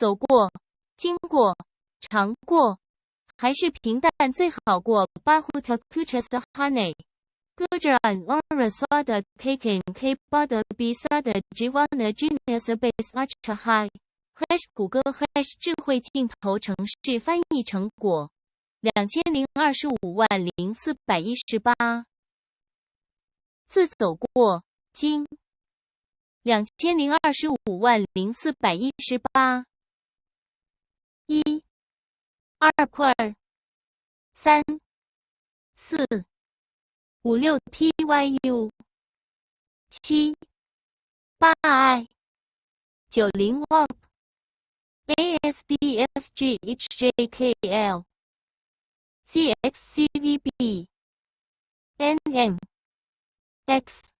走過，經過，嘗過，還是平淡最好過。Bahut kuch sahane Gujaran aur sada keken ke baad bhi sada jeevan jeena sabse accha hai hash 谷歌 hash 智慧鏡頭程式翻譯成果20250418。自走過，經20250418。一、二塊、三、四、五六 TYU 七、八 I 90 OP ASDFGHJKL ZXCVB NM X。